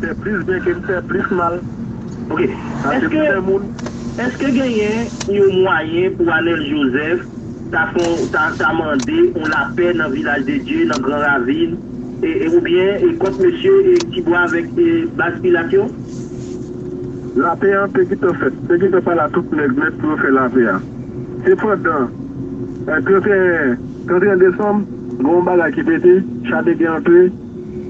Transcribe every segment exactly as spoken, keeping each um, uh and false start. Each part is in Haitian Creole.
Fè plis byen ke m fè plis mal. Ok. Èske, èske genyen yon mwayen pou Anèl Jozèf ta fon, ta, ta mande yon lapè nan Vilaj de Dye, nan Gran Ravin, e, e, oubyen e kont mesye e Tibwa avèk e baz Pilat yo? Lapè an te gentan fèt. Te gentan pale a tout nèg nèt pou yo fè lapè a. Se pandan, eh, trannteyen, trannteyen desanm, gen yon bagay ki pete, cha de gè antre,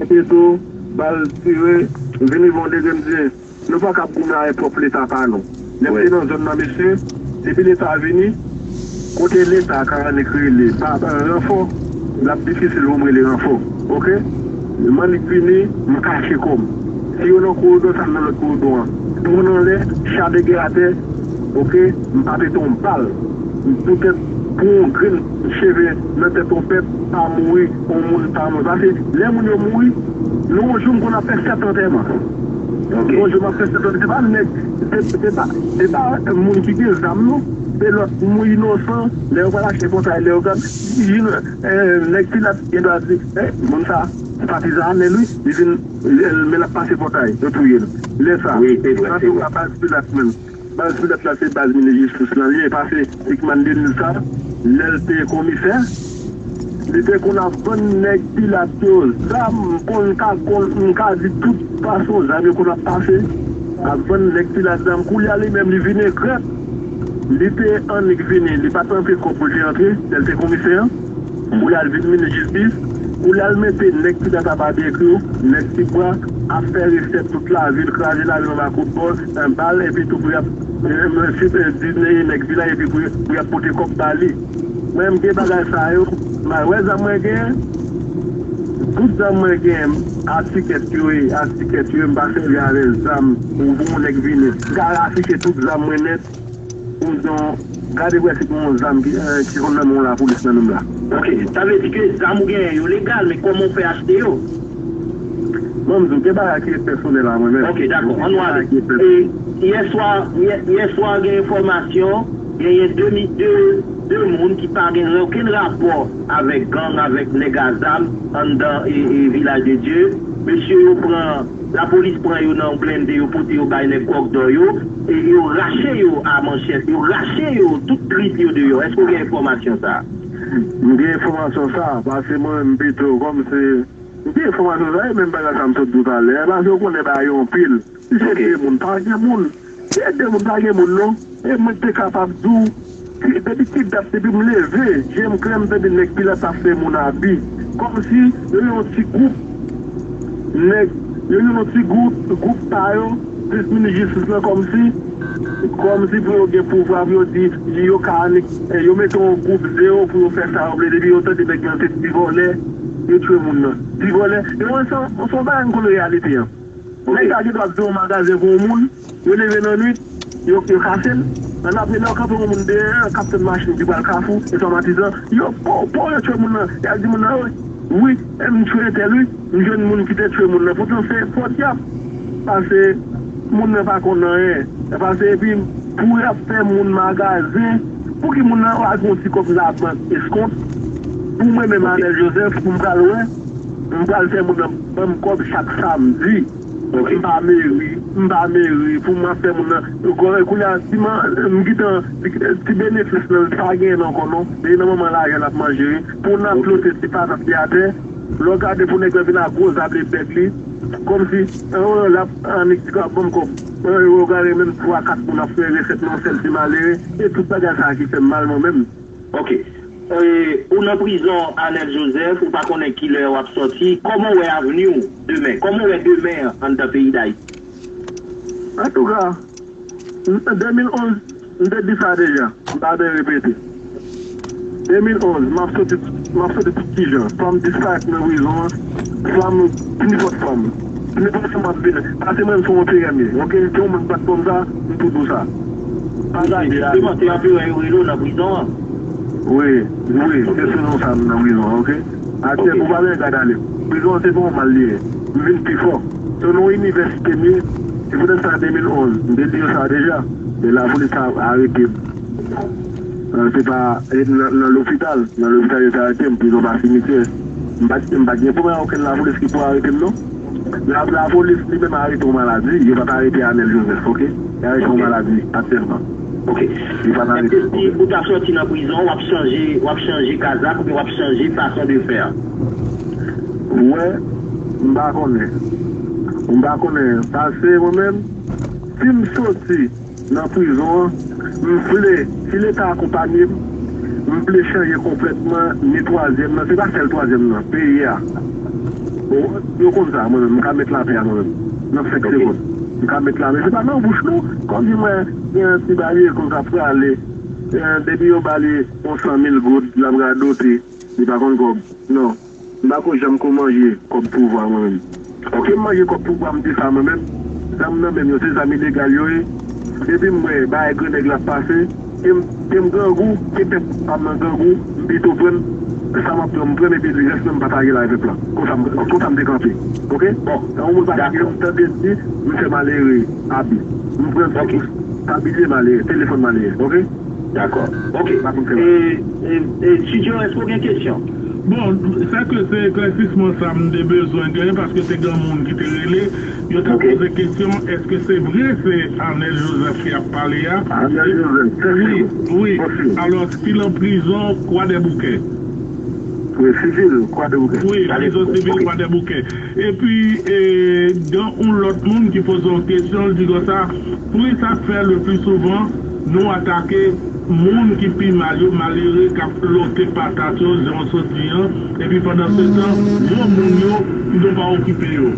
epi tou, bal tire, vini bon de grenn zye. Nou pa kab goumen avèk pwòp Leta pa nou. Lè m te nan zòn nan, mesye, depi Leta vini, kote Leta ka annik rele pa, pa ranfò, l ap difisil pou m rele ranfò. Oke? M annik vini, m kache kò m. Si yo nan koridò, sa m nan lòt koridò an. Dwòn anlè, cha de gè atè, oke? M pa pete yon bal. Poutèt pou yon grenn cheve nan tèt yon pèp pa mouri, yon moun pa mouri. Paske lè moun yo mouri, nou yon jou m konn ap fè sèt antèman. Yon jou m ap fè sèt antèman. Se pa nèg, se, se pa, se pa moun ki gen zam non. Se lòt moun inosan. Lè yo pral achte pòtay, lè yo gad, nèg Pilat gen dwa di, eh, moun sa, se patizan Anèl wi, li vin, men l ap pase pòtay, yo touye l. Lè sa, nan tou ka baz Pilat menm. Baz Pilat la se baz minis jistis lan li ye, pase Hickman Denis sa, lè l te komisè, li te konn ap vann nèg Pilat yo zam, konn ka, konn, m ka di tout fason zam yo konn ap pase, ap vann nèg Pilat zam. Koulye a li menm li vin egrèt, li te annik vini, li pa t antre kòb pou l te antre, lè l te komisè an. Koulye a l vin minis jistis. Koulye a l mete nèg ki nan tabadekri yo, nèg ki pran ap fè resèt tout lavil, kraze lavil anba kout bòl, bal, epi tou pou y ap di nèg Pilat epi pou y ap pote kòb ba li. Mwen m gen bagay sa yo, m al wè zam mwen genyen. Tout zam mwen genyen, a tikèt yo ye, a tikèt yo ye, m pa sèvi avè zam pou yon nèg vini. M ka rafiche tout zam mwen nèt. Pou m di w, gade wè si gen yon zam ki, eh, ki konn nan men yon lapolis nan menm la. Ok, sa vle di ke zam ou genyen yo legal, men kòman w fè achte yo? Bon, m di w, gen bagay ki ret pèsonèl a mwen menm. Ok, dakò, ann w ale. E, yè swa, yè, yè swa gen enfòmasyon, genyen de, de, de moun ki pa gen okenn rapò avèk gang, avèk nèg a zam anndan e, e Vilaj de Dye. Mesye yo pran Lapolis pran yo nan yon blende, yo pote yo bay nèg Kòkdò yo, e yo rache yo a manchèt, yo rache yo, tout trip yo deyò. Èske w gen enfòmasyon sa a? M gen enfòmasyon sa a, paske mwen menm pito, kòm se, m gen enfòmasyon sa a, e menm bagay sa a m sot di w talè a, paske w konnen bagay yo anpil. Si se de moun, pa gen moun. Se de moun, pa gen moun non. E mwen te kapab di w, depi ki dat, depi m leve, je m klè, m tande nèg Pilat ap fè moun abi. Kòmsi yo yon ti gwoup nèg, yo yon ti gwoup, gwoup pa yo, plis minis jistis lan, kòmsi, kòmsi pou yo gen pouvwa, pou yo di, yo ka annik, yo mete yon gwoup zewo pou yo fè sa yo vle, depi yo tande nèg lan se ti vòlè, yo tchwe moun nan. Ti vòlè, e mwen se yon bagay m konn reyalite an. Nèg sa gen dwa ap veye yon magazen pou yon moun, yo leve nan nwit, yo, yo kase l. Nan apre lè yo kanpe yon moun dèyè, k ap tann machin ki pral Kafou, e sa matizan, yo, po, po, yo tchwe moun nan. Y al di moun nan, wi, wi, m tchwe entèl, wi, m jwenn moun ki te tchwe moun nan. Poutan se fò dyab, pase moun nan pa konn anyen. Pase epi, pou y ap fè moun magazen, pou ki moun nan al pran yon ti kòb labank eskont, pou mwen menm Anèl Jozèf, pou m pral wè, m pral fè moun nan ban m kòb chak samdi. M pa meri, m pa meri, pou m ap fè moun nan. Kounye a, si m, m gentan, ti benefis nan, li pa genyen ankò non. Li nan manman lajan l ap manje, wi. Pou n ap plote ti patat ki atè, lè w gade pou nèg la vin ak gwo zab e bèk li, kòmsi, l ap annik di k ap ban m kòb. Ou gade menm twa, kat moun ap fè resèt nan yon sèl ti malere, e tout bagay sa a ki fè m mal mwen menm. Ok. E, ou nan prizon Anèl Jozèf, ou pa konnen kilè w ap sòti. Kòman w wè avni w demen? Kòman w wè demen an anndan peyi Dayiti? Antouka, de mil onz, m te di sa deja, m pa bezwen repete. De mil onz, m ap soti, m ap soti tout kijan. Swa m disparèt nan prizon an, swa m, nenpòt fwa m, nenpòt fwa m ap vini. Pase mwen, m se yon T M ye, oke? Se yon moun k bat kò m sa, m tou di w sa. Pa gade a. Jisteman, se anperè yo rele w nan prizon an. Wi, wi, se sou non sa m nan prizon an, oke? Atyèl pou pa gen gad ale. Prizon an se pa yon mal li ye. M vin pi fò. Se nan yon inivèsite m ye. Se poutèt sa de mil onz, m te di yo sa deja. Men lapolis ta arete m. Se pa nan lopital. Nan lopital yo te arete m, prizon pa simityè. M pa t gen pwoblèm ak okenn lapolis ki pou arete m non. La, lapolis li menm arete yon maladi, yo pa t arete Anel Joseph, oke? Yo arete yon Ok. maladi aktyèlman. Ok. Yo pa t arete Èske si ou ta sòti nan prizon, w ap chanje, w ap chanje kazak oubyen w ap chanje fason de fè? Ou wè, m pa konnen. M pa konnen. Paske mwen menm, si m soti nan prizon an, m vle, si Leta akonpanye m, m vle chanje konplètman ni twazyèm nan, se pa sèl twazyèm nan, peyi a. Bon, yo konn sa, mwen menm, m ka met lapè a mwen menm, nan senk Ok. segonn. M ka met lapè, se pa nan bouch non, kòm si mwen, gen yon ti bagay konsa prale, eh, depi yo ba li yon san mil goud, l ap radote, li pa konn kòb. Non. M pa ko janm ko manje kòb pouvwa mwen menm. Ok, m manje kòb pouvwa, m di sa mwen menm. Zam nan men m yo, se zam ilegal yo ye. Depi m wè bagay grannèg la ap pase, ke m, ke m grangou, ke pèp pa m nan grangou, m pito pran sa m ap pran, m pran, epi rès nan m pataje l avèk pèp la. Konsa m, konsa m te kanpe. Ok? Bon, yon moun pa ka gen m tande di, m fè malere abi. M pran Ok. tabliye malere, telefòn malere. Ok? Dakò. Ok. Pa konn fè E, e, e, Studio, èske w gen kesyon? Bon, sa ke se eklèsisman sa m te bezwen gen, paske te gen moun ki te rele, yo te Ok. poze kesyon, èske se vre se Arnel Joseph ki ap pale a? Arnel Joseph, Wi, wi. Alò, si l an prizon, Kwadèboukè. Wi, sivil, Kwadèboukè. Wi, prizon sivil Kwadèboukè. Epi, e, gen yon lòt moun ki poze yon kesyon, l di konsa, poukisa k fè le pli souvan nou atake moun ki pi mal yo, malere k ap lote patat yo, jan w sot di an, epi pandan se tan, gwo moun yo, nou pa okipe yo?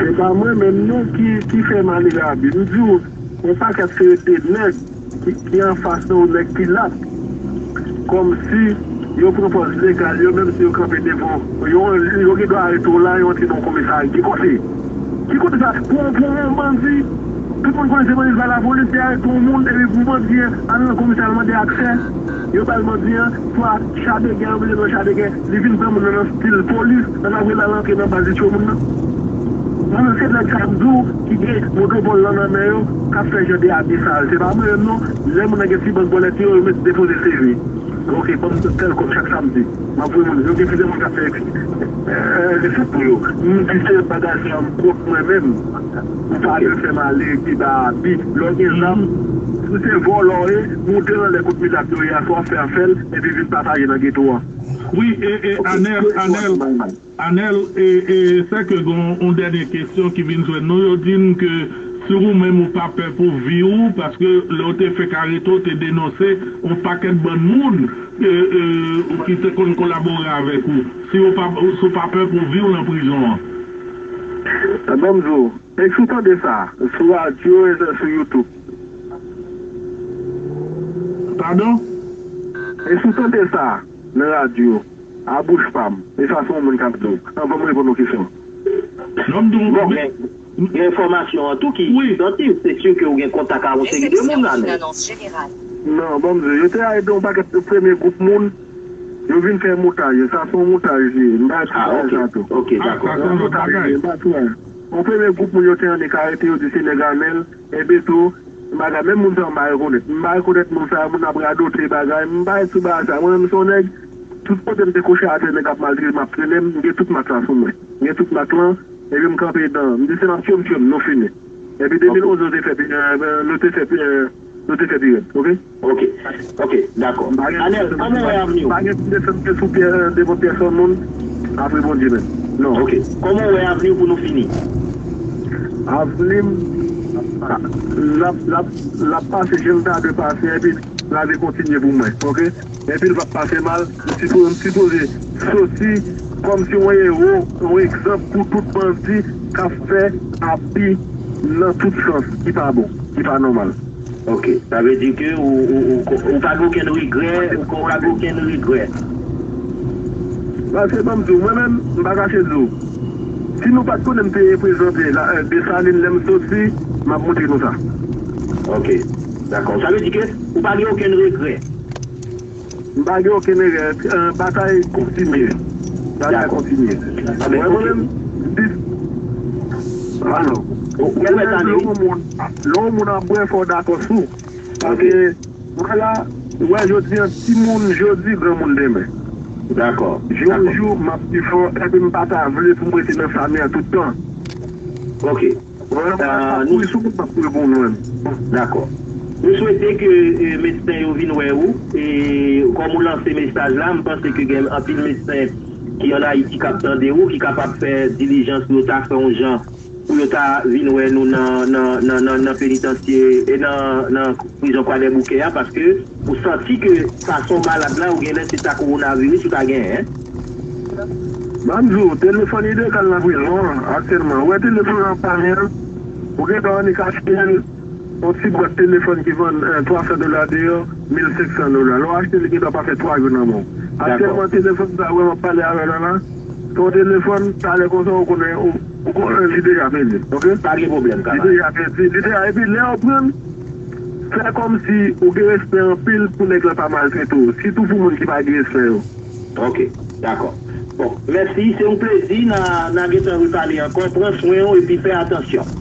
Se pa mwen menm non ki, ki fè malere abi. M di w, yon pakèt se de nèg ki, ki anfas nou, nèg Pilat. Kòmsi yo pran pòz legal yo, menm si yo kanpe devan, yo, yo gen dwa arete w la, yo antre nan yon komisarya. Ki kote? Ki kote sa? Pou, pou yon bandi, tout moun konnen se bandi, se pa lapolis ki arete yon moun, epi pou bandi an al nan komisarya al mande aksè, yo ba l bandi an, swa cha de gè, yo mete l nan cha de gè, li vin pran moun nan nan stil polis, nan apre l al antre nan baz li tchwe moun nan. Mwen menm se nèg sa m di w ki gen monopòl lan nan men yo k ap fè jan de abi sa yo. Se pa mwen menm non. Lè moun nan gen ti bank bòlèt yo, yo mèt depoze C V. Ok, ban m tèl kòb chak samdi. M ap voye moun. Yo gen plizyè moun k ap fè, eh, resèt pou yo. M di se bagay sa m kont mwen menm. Ou pa dwe fè malere ki ba abi. Lè w gen zam, si se vòlò w ye, moute nan lè kot milat yo ye a, swa w ap fè afè l, epi vin pataje nan geto a. Wi, e, e, Anèl, Anèl, Anèl, e, e, sè ke gen yon dènye kesyon ki vin jwenn nou, yo di n ke si ou menm ou pa pè pou vi w, paske lè w te fenk arete w, te denonse yon pakèt bann moun, e, e, ou ki te konn kolabore avèk ou. Si ou pa, si w pa pè pou vi w nan prizon an. Ban m di w, e si w tande sa, sou radyo e sou YouTube. Padon? E si w tande sa nan radyo, a bouch pa m, e sa se yon moun k ap di w. Anvan m reponn yon kesyon. Non, m di w, Bon, men, men, gen enfòmasyon an tou ki Wi. santi, se si ke ou gen kontak ak yon seri de moun la, men. Non, ban m di w, yo te arete yon pakèt de premye gwoup moun, yo vin fè montaj, sa se yon montaj li ye. M pa di Ah, bagay ok. sa tou. Ok, Ah, dakò. sa se yon lòt Montaj bagay. li ye, m pa di anyen. Yon premye gwoup moun yo te annik arete, yo di se nèg Anèl, epi tou, bagay, menm moun sa yo m pa rekonèt. M pa rekonèt moun sa yo, moun ap radote bagay, m pa sou bagay sa. Mwen menm se yon nèg, tout kote m te kouche atè, nèg ap maltrete m, ap trennen m, m gen tout mak la sou mwen. M gen tout mak lan, epi m kanpe dan, m di se n ap tchwe m, tchwe m, nou fini. Epi Ok. de mil onz, nou te fè, pi- eh, nou te fè, pi- eh, nou te fè pirèd, ok? Ok, ok, dakò. M pa gen Anèl, kòman w wè avni w? M pa gen pou desann sou pyè, devan pyèsonn moun, apre Bondye menm. Non. Ok, kòman w wè avni w pou nou fini? Avni m, l ap, l ap, l ap pase jan l ta dwe pase, epi lavi kontinye pou mwen, ok? Epi l p ap pase mal, m sipo-, m sipoze soti kòmsi yon ewo, yon egzanp pou tout bandi k ap fè abi nan tout sans ki pa bon, ki pa nòmal. Ok, sa vle di ke ou, ou, ou, ou pa gen okenn regrè, ou, ou pa gen okenn regrè. Paske ban m di w, mwen menm, m pa kache di w. Si nou pa t konnen m te reprezante la, eh, Desalin lè m soti, m ap montre nou sa. Ok, dakò. Sa vle di ke ou pa gen okenn regrè. M pa gen okenn regrè. Eh, batay kontinye. Batay Dakò. kontinye. Ah, ben, Mwen, mwen ok. menm, dis, alò, Ou, ou mwen wè menm, sa, lè wi. yon moun, lè yon moun ap bwè, fò w dakò sou. Paske, Ok. vwala, ou wè jodi an, timoun jodi, granmoun demen. Dakò. Jou jou, m ap pi fò, epi m pa ta vle pou m rete nan sa m ye a tout tan. Ok. Mwen, mwen pa kouri sou moun, m ap kouri pou mwen menm. Dakò. Nou swete ke e, medsen yo vin wè ou, e kòm ou lanse mesaj la, m panse ke gen anpil medsen ki ann Ayiti k ap tande ou, ki kapab fè dilijans pou yo ta fè yon jan pou yo ta vin wè nou nan, nan, nan, nan, nan penitansye e nan, nan prizon Kwadèboukè a, paske ou santi ke fason w malad la, ou genlè se ta kowonaviris ou ta genyen. Ban m di w, telefòn Idéal nan prizon an aktyèlman. Ou wè telefòn an pa gen, ou gen dwa annik achte l, yon ti bwat telefòn ki vann eh, twa san dola deyò, mil senk san dola. Lè w achte l, li gen dwa pase twa jou nan men w. Aktyèlman, telefòn sa wè m ap pale avè w la la, se yon telefòn, talè konsa, ou konnen, ou, ou konnen li deja pèdi, ok? Pa gen pwoblèm, li deja pèdi, li deja, epi lè w pran l, fè kòmsi ou gen respè anpil pou nèg la pa maltrete w, sitou pou moun ki pa gen respè yo. Ok, dakò. Bon, mèsi, se yon plezi, n a, n a gentan repale ankò, pran swen w epi fè atansyon.